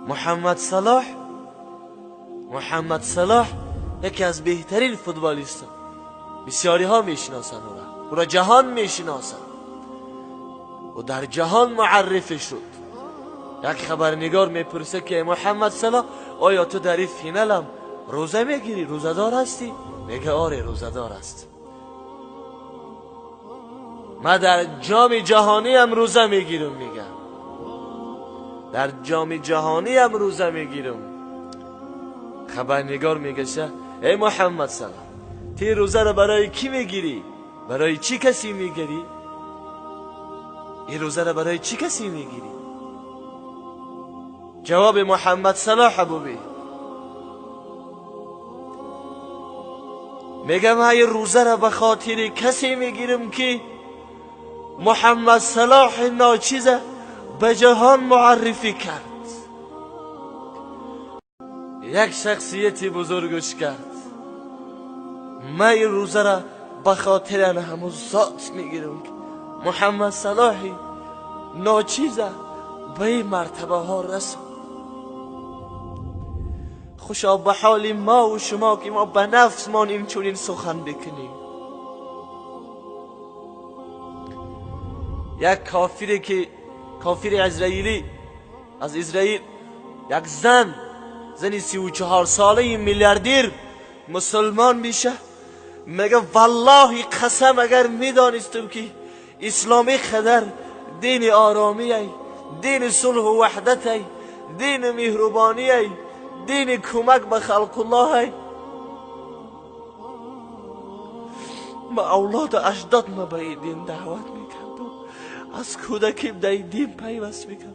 Муҳаммад Салоҳ, Муҳаммад Салоҳ яке аз беҳтарин футболистҳо. Бисёриҳо мешиносанд ӯро, ӯро ҷаҳон мешиносад. Ӯ дар ҷаҳон муаррифӣ шуд. Як хабарнигор мепурсад ки Муҳаммад Салоҳ, оё ту дар ин финалам рӯза мегирӣ? Рӯзадор ҳастӣ? Мегӯяд оре, рӯзадор аст. Ман дар ҷоми ҷаҳониам рӯза мегирам, мегӯям. Дар ҷоми ҷаҳониам рӯза мегирам. Хабарнигор мегӯяд эй Муҳаммад Салоҳ, ту ин рӯзаро барои кӣ мегирӣ? Барои чӣ касе мегирӣ? Ин рӯзаро барои чӣ касе мегирӣ? Ҷавоби Муҳаммад Салоҳ бубин. Мегӯям ман ин рӯзаро ба хотири касе мегирам ки Муҳаммад Салоҳ ночиза ба ҷаҳон муаррифӣ кард. Як шахсияти бузургш кард. Ман ин рӯзаро ба хотири ҳамун зот мегирам ки Муҳаммад Салоҳи ночиза ба ин мартабаҳо расонд. Хушо ба ҳоли мо ва шумо ки мо ба нафсмон инчунин сухан бикунем. Як кофире ки кофири израилӣ аз Израил, як зан, зани 34 солаи миллиардер мусулмон меша. Мега валлоҳи қасам, агар медонистам ки ислом қадар дини оромӣ, дини сулҳу ваҳдат, дини меҳрубонӣ, дини кӯмак ба халқуллоҳ, ма авлоду аҷдод ма ба ин дин даъват мекардам, аз кӯдакӣ дар ин дин пайваст мекардам.